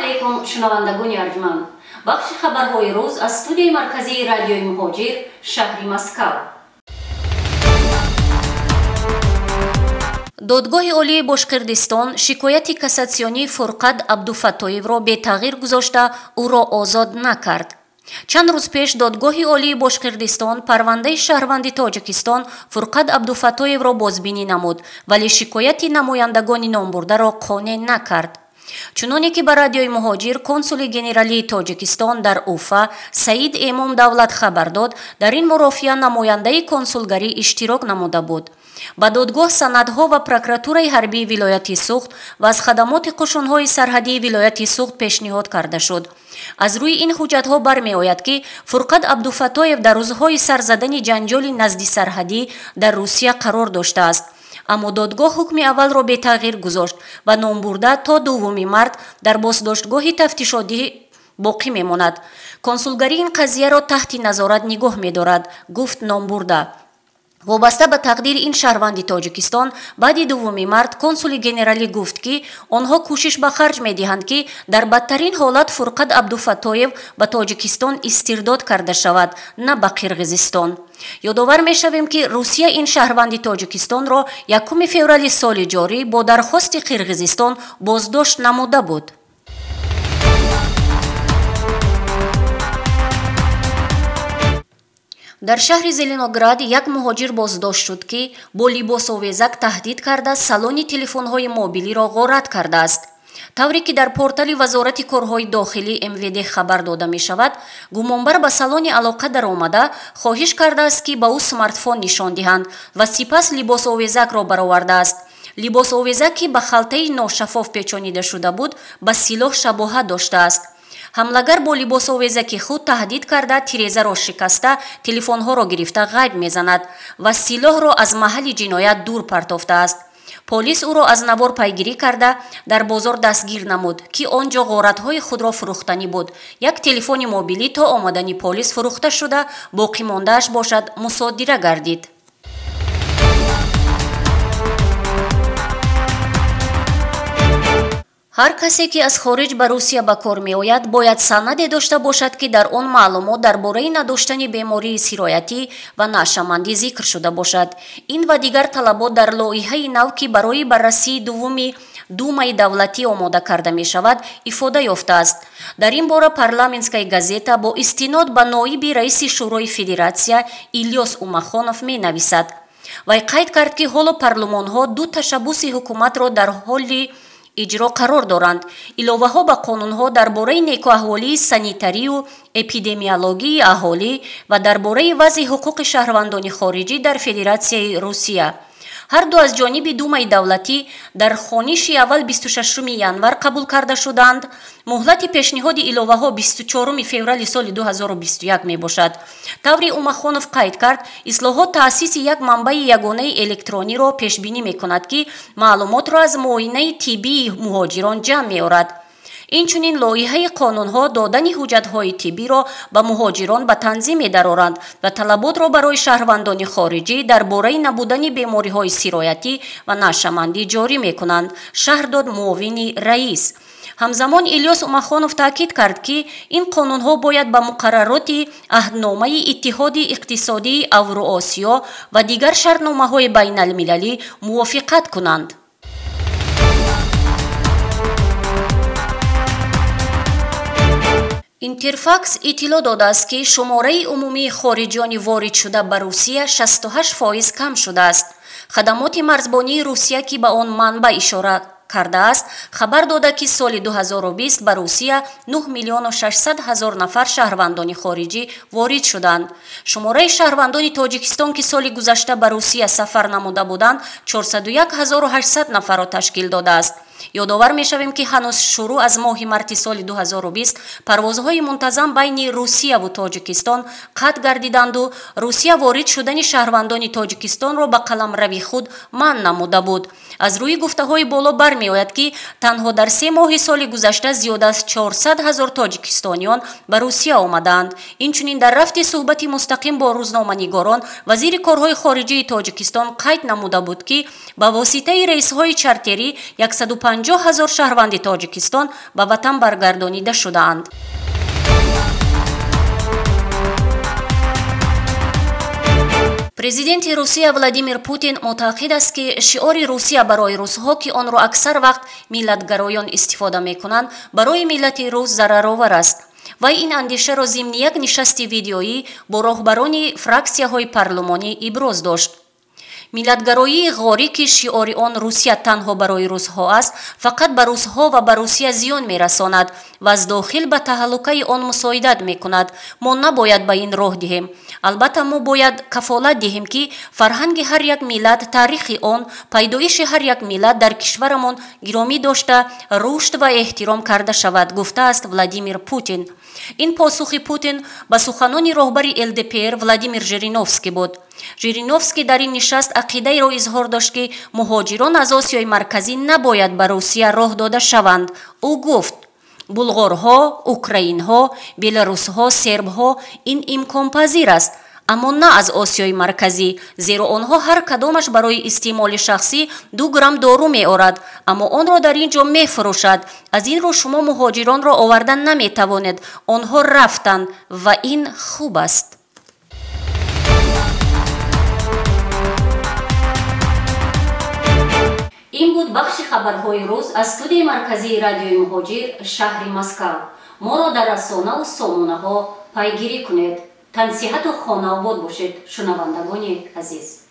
Алейкум, шунавандагони арҷманд. Бахши хабарҳои рӯз аз студияи марказии радиои Муҳоҷир, шаҳри Москав. Додгоҳи олии Бошқирдистон шикояти кассатсионии Фурқат Абдуфаттоевро бетағйир гузошта, ӯро озод накард. Чанд рӯз пеш Додгоҳи олии Бошқирдистон парвандаи шаҳрванди Тоҷикистон Фурқат Абдуфаттоевро бозбинӣ намуд, вале шикояти намояндагони номбурдаро қонеъ накард. Чуноне ки ба радиои Муҳоҷир консули генералии Тоҷикистон дар Уфа Саид Эмом Давлат хабар дод, дар ин мурофиа намояндаи консулгарӣ иштирок намуда буд. Ба додгоҳ санадҳо ва прокуратураи ҳарбии вилояти Суғд ва аз хадамоти қушунҳои сарҳадии вилояти Суғд пешниҳод карда шуд. Аз рӯи ин ҳуҷҷатҳо бармеояд, ки Фурқат Абдуфаттоев дар рӯзҳои сарзадани ҷанҷоли назди сарҳадӣ дар Русия қарор доштааст. Аммо додгоҳ ҳукми аввалро бетағйир гузошт ва номбурда то 2 март дар боздоштгоҳи тафтишотӣ боқӣ мемонад. Консулгарӣ ин қазияро таҳти назорат нигоҳ медорад, гуфт номбурда. Вобаста ба тақдири ин шаҳрванди Тоҷикистон баъди 2 март консули генералӣ гуфт, ки онҳо кӯшиш ба харҷ медиҳанд, ки дар бадтарин ҳолат Фурқат Абдуфаттоев ба Тоҷикистон истирдод карда шавад, на ба Қирғизистон. Ёдовар мешавем, ки Русия ин шаҳрванди Тоҷикистонро 1 феврали соли ҷорӣ бо дархости Қирғизистон боздошт намуда буд. Дар шаҳри Зеленоград як муҳоҷир боздошт шуд, ки бо либосовезак таҳдид карда салони телефонҳои мобилиро ғорат кардааст. Тавре ки дар портали Вазорати корҳои дохилӣ МВД хабар дода мешавад, гумонбар ба салони алоқа даромада хоҳиш кардааст, ки ба ӯ смартфон нишон диҳанд ва сипас либосовезакро баровардааст. Либосовезак, ки ба халтаи ношаффоф печонида шуда буд, ба силоҳ шабоҳат доштааст. Ҳамлагар бо либосовезаки худ таҳдид карда, тирезаро шикаста, телефонҳоро гирифта ғайб мезанад ва силоҳро аз маҳалли ҷиноят дур партофтааст. Полис ӯро аз навор пайгирӣ карда дар бозор дастгир намуд, ки он ҷо ғоратҳои худро фурӯхтанӣ буд. Як телефони мобилӣ то омадани полис фурӯхта шуда, боқимондааш бошад мусодира гардид. Ҳар касе, ки аз хориҷ ба Русия ба кор меояд, бояд санаде дошта бошад, ки дар он маълумот дар бораи надоштани бемории сироятӣ ва нашъамандӣ зикр шуда бошад. Ин ва дигар талабот дар лоиҳаи нав, ки барои баррасии дуввуми Думаи давлатӣ омода карда мешавад, ифода ёфтааст. Дар ин бора Парламентская газета бо истинод ба ноиби раиси Шӯрои Федератсия Илёс Умахонов менависад. Вай қайд кард, ки ҳоло парлумонҳо ду ташаббуси ҳукуматро дар ҳоли иҷро қарор доранд. Иловаҳо ба қонунҳо дар бораи некӯаҳволии санитарию эпидемиологии аҳолӣ ва дар бораи вазъи ҳуқуқи шаҳрвандони хориҷӣ дар Федератсияи Русия. Ҳар ду аз ҷониби Думаи давлатӣ дар хониши аввал 26 январ қабул карда шуданд. Муҳлати пешниҳоди иловаҳо 24 феврали соли 2021 мебошад. Таври Умахонов қайд кард, ислоҳот таъсиси як манбаи ягонаи электрониро пешбинӣ мекунад, ки маълумотро аз муоинаи тиббии муҳоҷирон ҷамъ меорад. Инчунин лоиҳаи қонунҳо додани ҳуҷҷатҳои тиббиро ба муҳоҷирон ба танзим медароранд ва талаботро барои шаҳрвандони хориҷӣ дар бораи набудани бемориҳои сироятӣ ва нашъамандӣ ҷорӣ мекунанд, шарҳ дод муовини раис. Ҳамзамон Илёс Умахонов таъкид кард, ки ин қонунҳо бояд ба муқаррароти аҳдномаи Иттиҳоди иқтисодии Авруосиё ва дигар шартномаҳои байналмилалӣ мувофиқат кунанд. Интерфакс иттилоъ додааст, ки шумораи умумии хориҷиёни воридшуда ба Русия 68% кам шудааст. Хадамоти марзбонии Русия, ки ба он манбаъ ишора кардааст, хабар дода, ки соли 2020 ба Русия 9 600 000 нафар шаҳрвандони хориҷӣ ворид шуданд. Шумораи шаҳрвандони Тоҷикистон, ки соли гузашта ба Русия сафар намуда буданд, 401 800 нафарро ташкил додааст. Ёдовар мешавем, ки ҳанӯз шурӯъ аз моҳи марти соли 2020 парвозҳои мунтазам байни Русияву Тоҷикистон қатъ гардиданду Русия ворид шудани шаҳрвандони Тоҷикистонро ба қаламрави худ манъ намуда буд. Аз рӯи гуфтаҳои боло бармеояд, ки танҳо дар 3 моҳи соли гузашта зиёд аз 400 ҳазор тоҷикистониён ба Русия омадаанд. Инчунин дар рафти суҳбати мустақим бо рӯзноманигорон вазири корҳои хориҷии Тоҷикистон қайд намуда буд, ки ба воситаи рейсҳои чартерӣ 150 ҳазор шаҳрванди Тоҷикистон ба ватан баргардонида шудаанд. Президенти Русия Владимир Путин мутаъқид аст, ки шиори Русия барои русҳо, ки онро аксар вақт миллатгароён истифода мекунанд, барои миллати рус зараровар аст. Вай ин андешаро зимни як нишасти видеоӣ бо роҳбарони фраксияҳои парлумонӣ иброз дошт. Миллатгароии ғорӣ, ки шиори он Русия танҳо барои русҳо аст, фақат ба русҳо ва ба Русия зиён мерасонад ва аз дохил ба таҳаллукаи он мусоидат мекунад. Мо набояд ба ин роҳ диҳем. Албатта, мо бояд кафолат диҳем, ки фарҳанги ҳар як миллат, таърихи он, пайдоиши ҳар як миллат дар кишварамон гиромӣ дошта, рушд ва эҳтиром карда шавад, гуфтааст Владимир Путин. Ин посухи Путин ба суханони роҳбари ЛДПР Владимир Жириновский буд. Жириновский дар ин нишаст ақидаеро изҳор дошт, ки муҳоҷирон аз Осиёи Марказӣ набояд ба Русия роҳ дода шаванд. Ӯ гуфт: булғорҳо, украинҳо, беларусҳо, сербҳо ин имконпазир аст, аммо на аз Осиёи Марказӣ, зеро онҳо ҳар кадомаш барои истеъмоли шахсӣ 2 грамм дору меорад, аммо онро дар ин ҷо мефурӯшад. Аз ин рӯ шумо муҳоҷиронро овардан наметавонед. Онҳо рафтанд ва ин хуб аст. Ин буд бахши хабарҳои рӯз аз студияи марказии радиои Муҳоҷир, шаҳри Москав. Моро дар расонаву сомонаҳо пайгирӣ кунед. Тансиҳату хонаобод бошед, шунавандагони азиз.